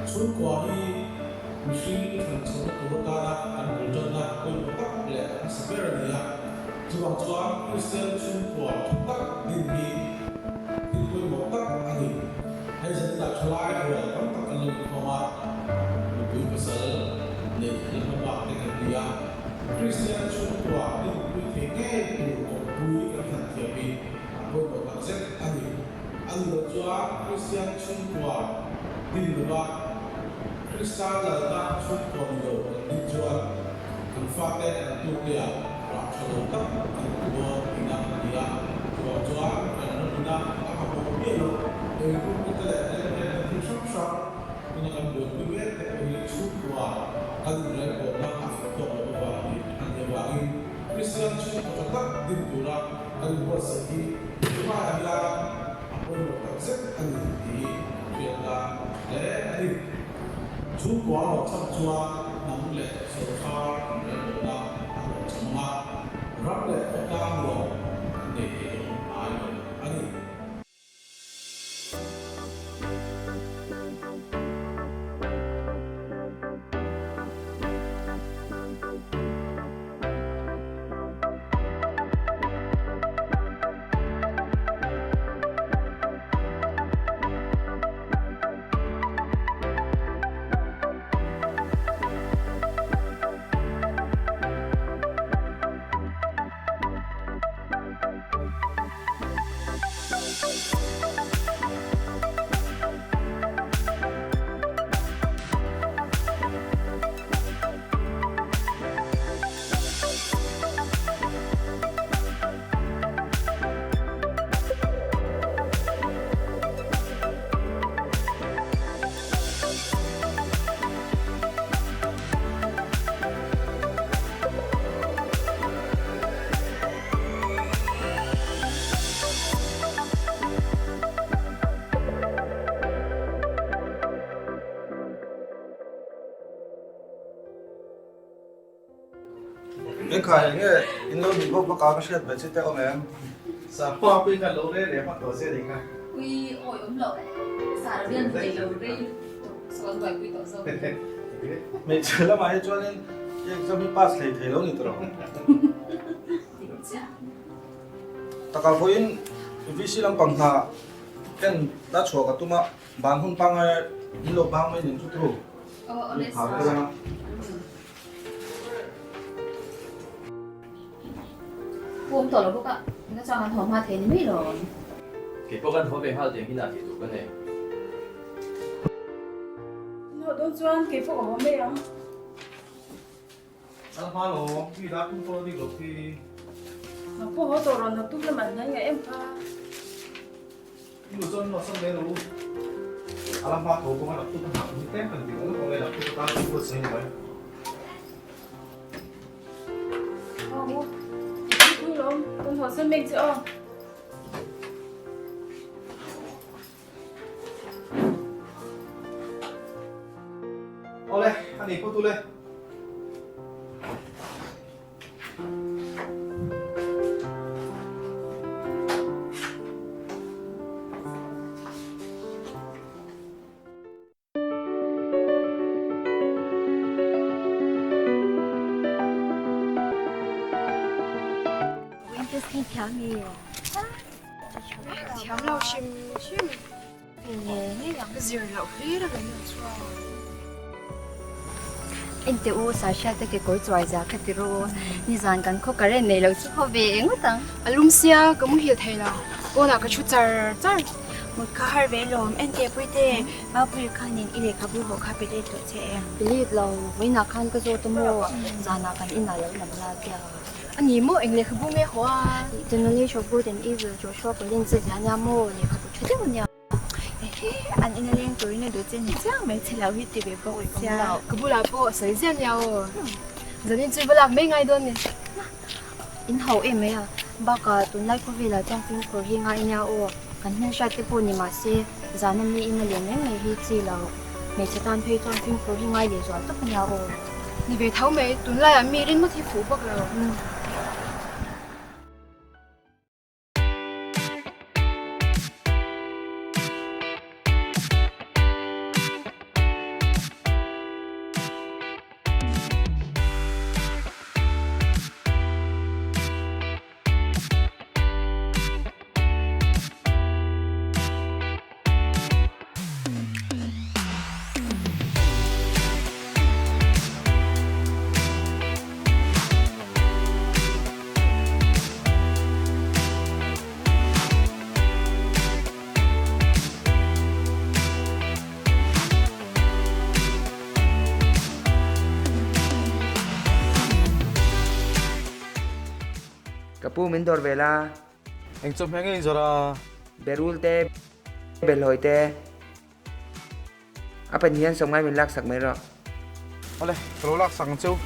Chhungkua hi mihring thlan chhohna tur atana kan bul tanna pawimawh tak leh hmasa ber a ni a. Chuvang chuan Kristian chhungkua tha tak din hi thil pawimawh tak a ni. Hei zaninah thalai rual tam tak kan lo inkhawm a, nupui pasal neih la hma bak te kan ni a. Kristian chhungkua dinpui thei ngei tur kawppui kan thlan thiam hi a pawimawh tak zet a ni. A ni loh chuan Kristian chhungkua din lova Krista lalna chhungkua ni lo kan din chuan kan fate an tukteah rah tha lo tak kan hmu dawn tihna a ni a. Chuvang chuan kan ramina a mamawh miah loh eirukna te leh remremna thil hrang hrang tuna kan buaipui mek te pawh hi chhungkua kan inrelbawlna a fel tawk loh avang tih a nih avangin Kristian chhungkaw tha tak din tura kan inbuatsaih hi tunlaiah hian a pawimawh tak zet a ni tih hi kan hriat tan hle a ni. Chhungkua a hlawhchham chuan hnam leh sawrkar inrelbawlna a hlawhchham ang a, ram leh khawtlang nuam kan nei thei dawn ngai lo a ni. Ekhai enge in lo nuih bawk bawk a ka hriat ve chi te awm em? Sahua pui kha lo rei rei hma tawh zia nih kha. Ui awi awm loh sar rian thei lo rei lutuk sawn buaipui tawh zawk. Hmeichhe lamah hi chuanin i exam hi pass hlei thei lo ni tawh. Dik chiah. Taka vawiin VC lampang hna en la chhuah ka tum a. Ban hun pangai in lo bang mai nen chu tru. Aw awle sa. Pu awm tawh lo bawk a, eng atang an haw hma thei ni mai lo. Kei pawh kan haw ve nghal tiang hinah tih tur ka nei. In haw dawn chuan kei pawh ka haw mai ang. Kal hma lo, mi dah tum pawh bik lo khi. Nang pawh haw tawh rawn ha tum lam an hnai ngaih em kha. Nu chuan nuah sam leh lo. A la hma tho kawng a laptop a nghah ni tlem kan ding lawk ang e laptop atan kan buatsaih ni mai. Aw u, i thu thu lawm, kan haw san mek che aw. Awle, a ni pawh tule. Thiam lo hrim hrim. Ka zir loh hlir a kan lo chhuak. Ente u Sasha te kekawr chuai za kha ti rawh u. Nizan kan khaw current nei lo chu khaw ve engawt ang. A lum sia ka muhil thei lo. Pawnah ka thu char char. Mut kha har ve lawm. Ente Puite, Mapuii khanin i lehkhabu hawh kha pe let tawh che em? Pe let lo. Vawiinah khan ka zawt a maw? Zanah kan inah lo lam la tia. A ni maw? Eng lehkhabu nge haw a? The Knowledge of Good and Evil, Joshua Collins a ziah nia maw? Lehkhabu tha deuh a nia. Ehe, an ina leng turin a duh che ni chiang mai che lo hi ti ve bawk sia. Ka bulah pawh a sawi ziah nia aw. Zanin chu i va lak mai ngai dawn ni. In hauh em mai a, bakah tunlai khawvelah chuan fimkhur hi ngai nia aw. Kan hmelhriat te pawh ni mahse zana mi in a len reng mai hi chi lo. Hmeichhe tan phei chuan fimkhur hi ngai leh zual tawp a nia aw. Ni ve tho mai, tunlaiah mi rinngawt hi fuh bawk lo. Pu min dawr ve la. Eng chawhmeh nge in zawrh a? Berul te, Belhawi te. A pan hian sawmngai min laksak mai rawh. Awle, ka lo laksak ang cheu.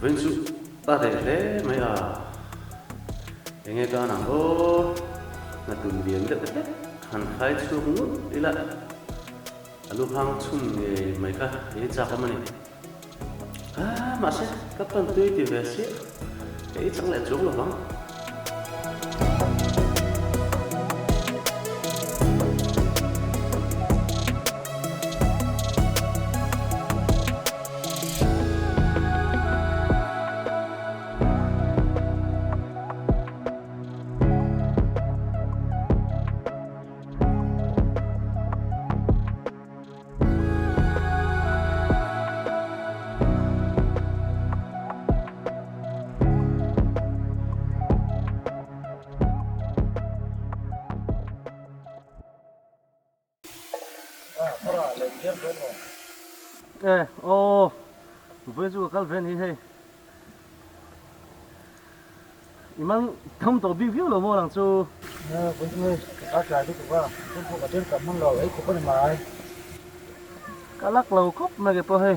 Vawiin chu a reh hle mai a, enge ka an ang aw, hna tum lian deuh hlek han khai chhuak ngut ila a lu hang chhun ngei mai kha ei chak awm a ni. Ah, mahse ka pan tui ti ve siah, ka ei chang leh chuang lo vang. E aw vawiin chu ka kal ve a ni hei i man tham tawh bik viau lo maw lang chu. Vawiin chu hei ka kar tlai lutuk a, vawiin pawh ka tel ka hmang lo ei khawp a ni mai. Ka lak lo khawp mai ke pawh hei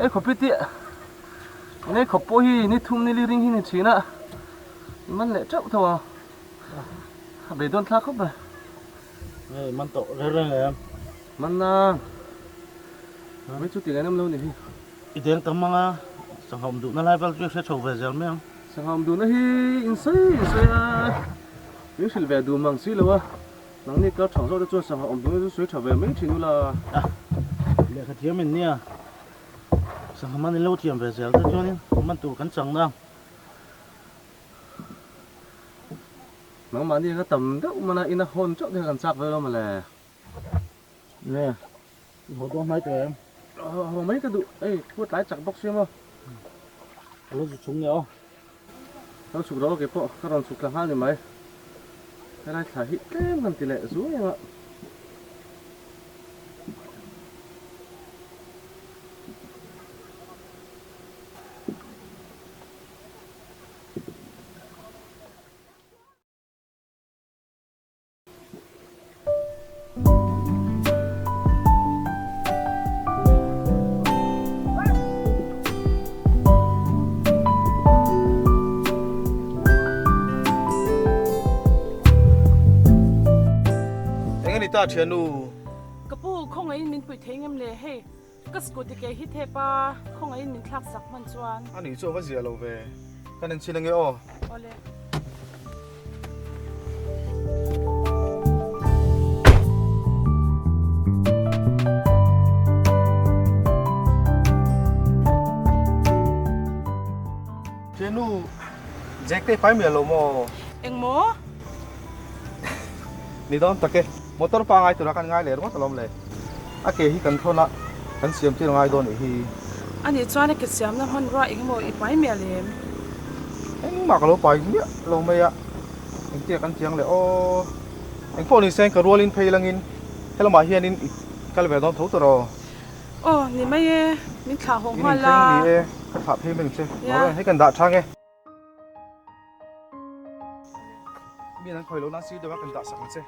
ei khawp hi tih nei khawp pawh hi ni thum ni li ring hi ni thin a i man leh teuh tho a. A beidawn thlak khawp mai. Hei man tawh reng reng em? Man na. Mai chu ti ngainam lo ni hi. I deng tam ang a, sangha awm duhna lai vel chu i hre chho ve zel mai ang. Sangha awm duhna hi in sawi in sawi a, min hrilh ve duh mang si lo a, nangni kal thang zawk te chuan sangha awm duhna chu sawi tha ve mai thin ula. A, lehkha thiam in nia, sangha man in lo thiam ve zel te chuanin man tur kan chang na ang. Nangmahni ka tam deuh man a, ina hawn teuh te kha kan chak ve lo mawle. Nge, i haw dawn hnai tawh em? Haw mai ka duh, ei khu tlai chak bawk sia maw? Ka lo zu chhung nge aw. Lo chhuk rawh kei pawh ka rawn chhuk thla nghal ni mai. Helai thla hi tlem kan ti leh zuai ang a. Eng a ni ta thiannu? Ka pu, khawngaihin min puih thei ngem le? Hei, ka scooty ke hi thep a, khawngaihin min thlak sak hman chuan. A nih chu a va zia lo ve. Kan enchhin ange aw. Awle. Thiannu, Jack te pai miah lo maw? Eng maw? Ni dawn tak e. Motor pangai tura kan ngai leh ringawt alawm le. A ke hi kan thawn a, kan siam tir ngai dawn nih hi. A nih chuan a ke siamna hmanrua eng emaw i pai miah lem? Engmah ka lo pai miah lo mai a, engtia kan chiang leh aw. Engpawh ni se ka rualin phei langin helamah hianin i kal ve dawn tho tawh rawh. Aw, ni mai e, min thlah haw nghal la. In inthleng ni e, ka thlah phei mai ang che. Nia. Hei kan dah chang e. Mi an khawi lo nan sir deuh a kan dah sak ang che.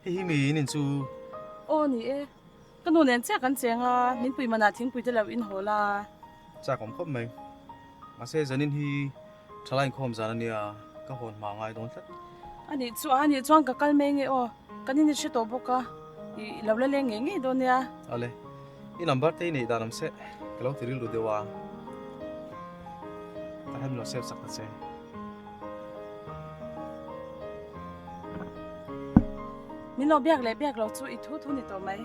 Hei hi mi in in chu. Aw ni e. Ka nu nen chiah kan cheng a, min pui manah thingpui te lo in haw la. Chak awm khawp mai. Mahse zanin hi thalai inkhawm zan a nia, ka hawn hma ngai dawn tlat. A nih chu a nih chuan ka kal mai nge aw, kan in i hre tawh bawk a, i lo la leng ngei ngei dawn nia. Awle, i number te i neih dan awm se, ka lo ti rilru deuh a, tah hian min lo save sak ta che. Min lo biak leh biak lo chu i thu thu ni tawh mai.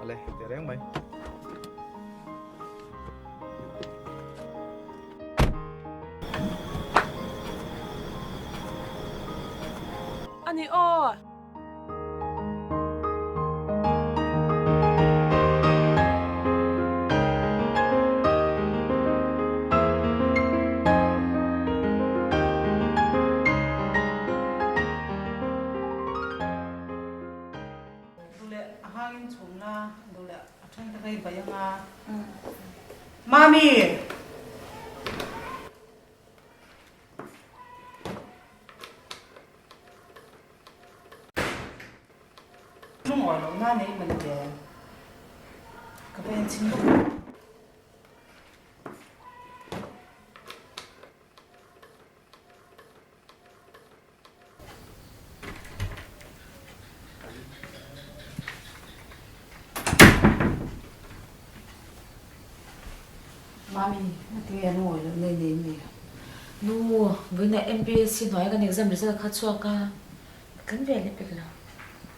Ale, teh reng mai. Ani aw. Duhleh a hangin chhum la, duhleh a then te vei bai anga. Mami! Lungawi loh na nei man le ka va en chhin bawk a. Mami, ngatinge lungawi loh na i nei mi? Nu, vawiinah MPSC hnuaia kan exam result kha chhuak a. Kan ve leh pek lo.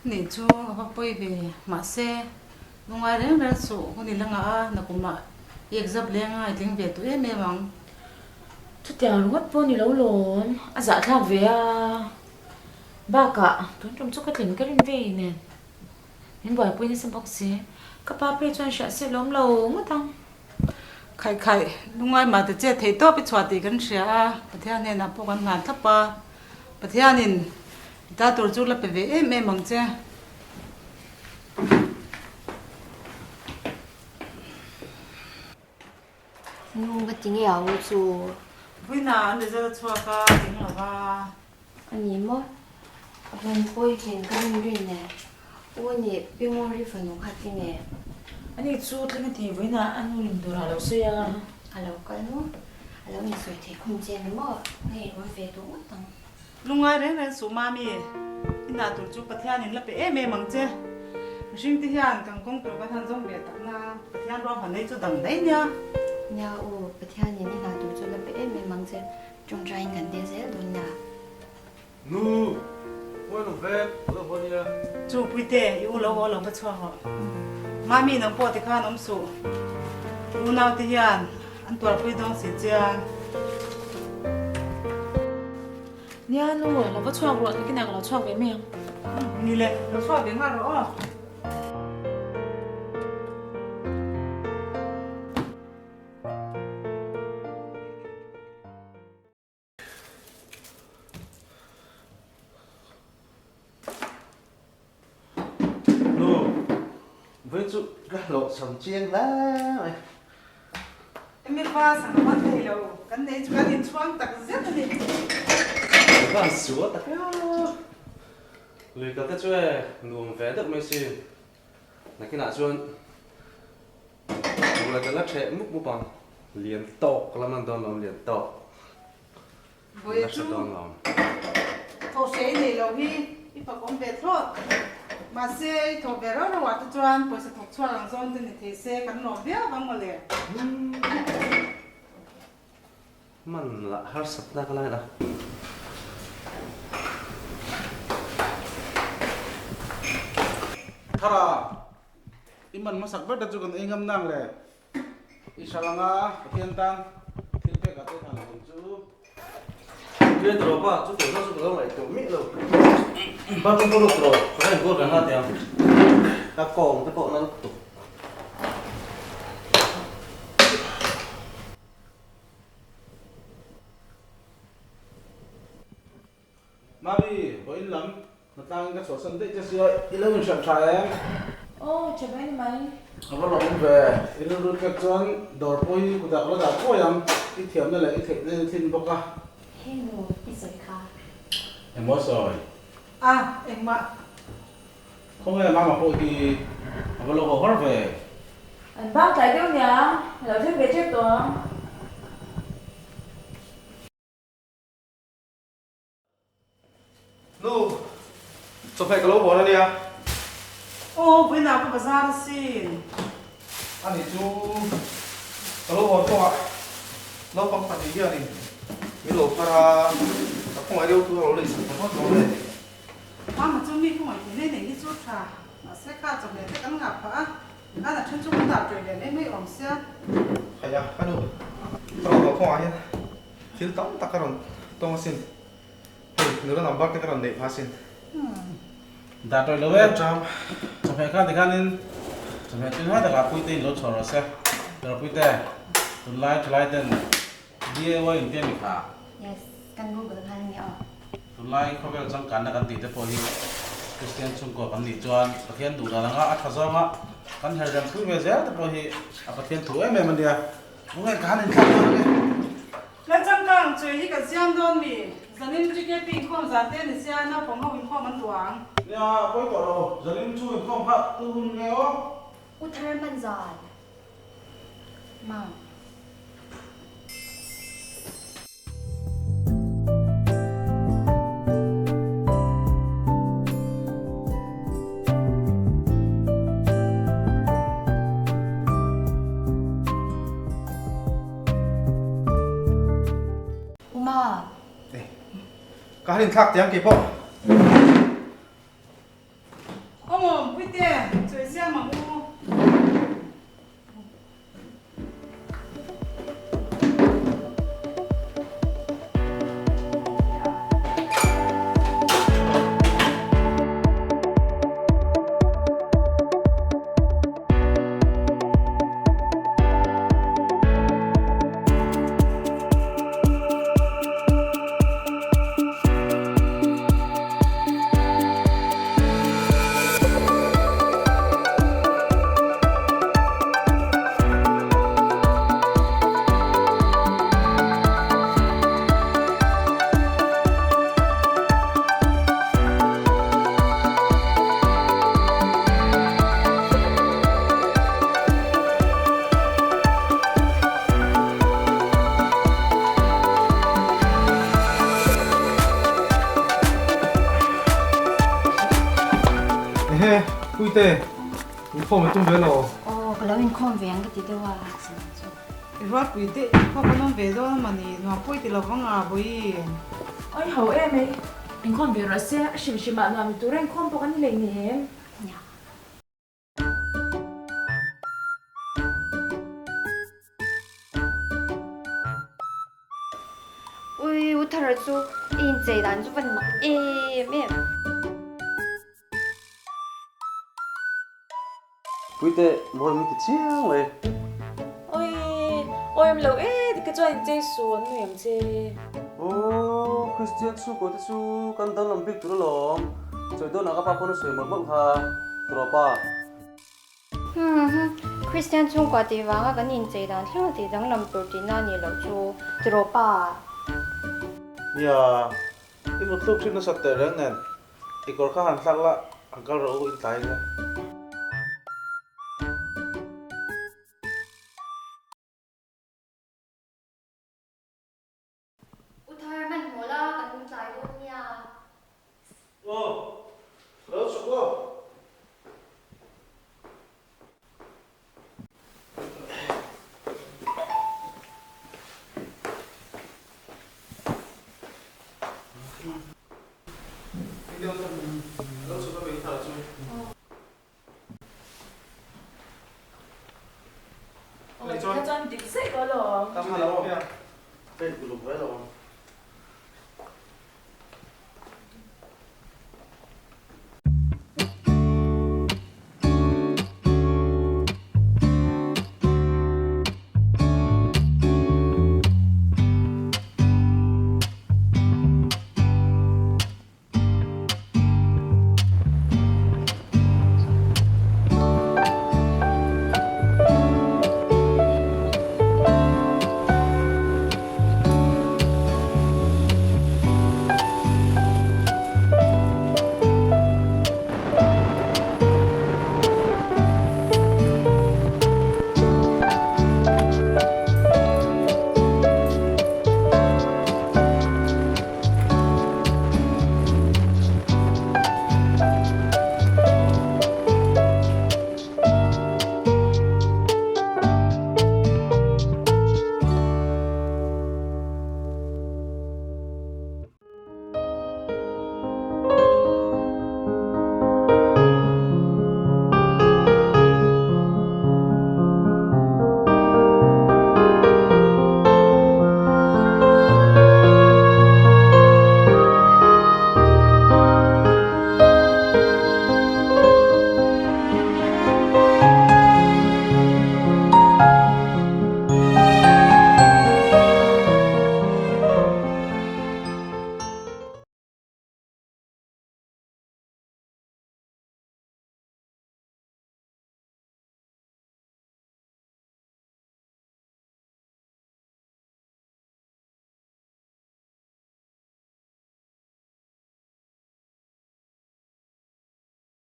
Nih chu a va pawi ve. Mahse, lungai reng reng suh hun i la ngah a, nakumah i exam leng a, i tling ve tawh em em ang. Chutiang ringawt pawh ni lo lawm, a zahthlak ve a. Bakah tun tum chu ka tlin ka rin vei nen min buaipui nasa bawk si. Ka pa phei chuan hriat se lawm lo ngawt ang. Khaih khaih, lungngai mah te che theih tawp i chhuah tih kan hria a, Pathian hnenah pawh kan hlan thlap a, Pathianin i ta tur chu la pe ve em em ang che. Nu ka ti nge a u chu. Vawiinah an result a chhuak a, tling lo va. A ni maw? A van pawi thin ka rin rin e. U a nih Pi Ngawri fanu kha ti nge? A ni chu tling a ti vawiinah a nu in dawrah a lo sawi a. A lo kal maw? A lo insawi theih khum che ni maw? Ngei rawn ve duh ngawt ang. Lungngai reng reng suh Mami, i hna tur chu Pathian in la pe em em ang che. Mihring te hian kan kawng tur kan han zawng ve tak na, Pathian ruahman nei chu dang daih nia. Nia u, Pathian in i hna tur chu la pe em em ang che. Tawngtaiin kan dil zel dawn nia. Nu, Puai lo vek, ka lo haw nia. Chu Puite, i u lo haw lo va chhuak rawh. Mami nang pawh tikhan awm suh. I unau te hian an tuarpui dawn si chiang. Nia nu, lo va chhuak rawh, nakinah ka lo chhuak ve mai ang. Ni le, lo chhuak ve nghal rawh aw. Nu, vawi chu ka hlawh cham chiang hle mai. Mipa sangha man thei lo kan nei chu kan inchhuang tak zet a ni. Ka han sual tak e a. Lui kal te chu e nuam ve deuh mai si. Nakinah chuan Ruai ka la ṭheh mup mup ang. Lian tawk lam an dawn lawm lian tawk. Vawi chu thaw hrei nei lo hi i fakawm ve thlawt. Mahse i thawh ve rau rauah te chuan pawisa thawk chhuak ang zawn te ni thei se kan lawm viau vang mawle. Hman lah harsatna ka lai la. Thara, i man hmasak ber te chu kan ei ngam nang le. I hral anga Pathian tan thil pek ah te tha lo ang chu. Tui tawh pa, chu tawh chu ka lo ngaihtuah miah lo. Ba ka pawh lawk tawh, ka rawn enkawl ve nghal teh ang. Ka kawng te pawh na lutuk. Mami, vawiin lam hnatlangin ka chhuahsan daih che sia, i lo inhriat tha em? Aw, tha mai ni mai. A va lawm ve, i rilru pek chuan dawr pawh hi kutah ka la dah thuai ang, i thiamna leh i theihna in thlin bawk a. Hei nu, i sawi kha. Engmaw sawi? A, engmah. Khawnge mama pawh hi a va lo haw har ve. An bang tlai deuh nia, a lo thleng ve tep tawh ang. Nu, chawhmeh ka lo hawn a nia. Aw, vawiinah ka bazar asin. Ani chu ka lo hawn kawngah naupang pahnih hianin min lo phar a, ka khawngaih deuh thu a lo lei sak ta ngawt dawn e. Mama chu mi khawngaih tih nei nei hi chu tha, mahse kha chawhmeh te kan ngah phah a, khan a then chu kan dah ṭawih leh mai mai awm sia. Hei a, ka nu, ka rawn haw kawngah hian thil tam tak ka rawn tawng asin, hei nula number te ka rawn neih phah asin. Dah ṭawih lo e, chawhmeh kha tikhanin chawhmeh tui ngai takah Puite in lo chhuah rawh se, Rawpuite, tunlai ṭhalai ten DIY in tia mi kha? Yes, kan Google khan a ni aw. Tunlai khawvel changkanna kan tih te pawh hi Kristian chhungkua kan nih chuan Pathian duh dan anga a tha zawnga kan her rem pui ve zel te pawh hi a Pathian thu em em a nia. Nge ka han inthlak dawn ange. Kan changkang chui hi kan siam dawn mi? Zanin TKP inkhawm zan te ni sia naupang ho inkhawm an duh ang. Nia, pawi tawh lo. Zanin chu inkhawm kha tu hun nge aw? U thar man zan. Mom. Uma. Eh, ka han inthlak teh ang keipawh. Awmawm, Puite, chawi siam ang u. Puite, inkhawm i tum ve lo? Aw, ka lo inkhawm ve ang ka ti deuh a. I rualpui te inkhawm an awm ve dawn a mawni, nuam pawh i ti lo vang a, Vawiin. Awi ho em ei, inkhawm ve rawh se, a hrim hrim ah nuam i tur a inkhawm pawh kan ni leh nem. Ui, u Thara chu i inchei dan chu van mak em em. Puite, mawi min ti chiang mai. Ui, awi awm lo e, dik ka chuan inchei su an nui ang che. Aw, Kristian chhungkaw te chu kan danglam bik tur alawm. Chawi dawnah ka pa pawn a sawi mawlh mawlh kha, tawpa. Humm, Kristian chhungkua tih vanga kan inchei dan thleng a tih danglam tur tihna a nih loh chu tiraw pa? Nia, i mutthluk thin nasat teh reng nen i kawr kha han thlak la, han kal rawh u intlai ila. U Thar hmanhmawh la kan tlai dawn nia. Aw, lo chhuk aw. Lo chhuk a bei thar chu. Aw, tikha chuan dik zek alawm. Tam halo. Ka in uluk ve lo ang.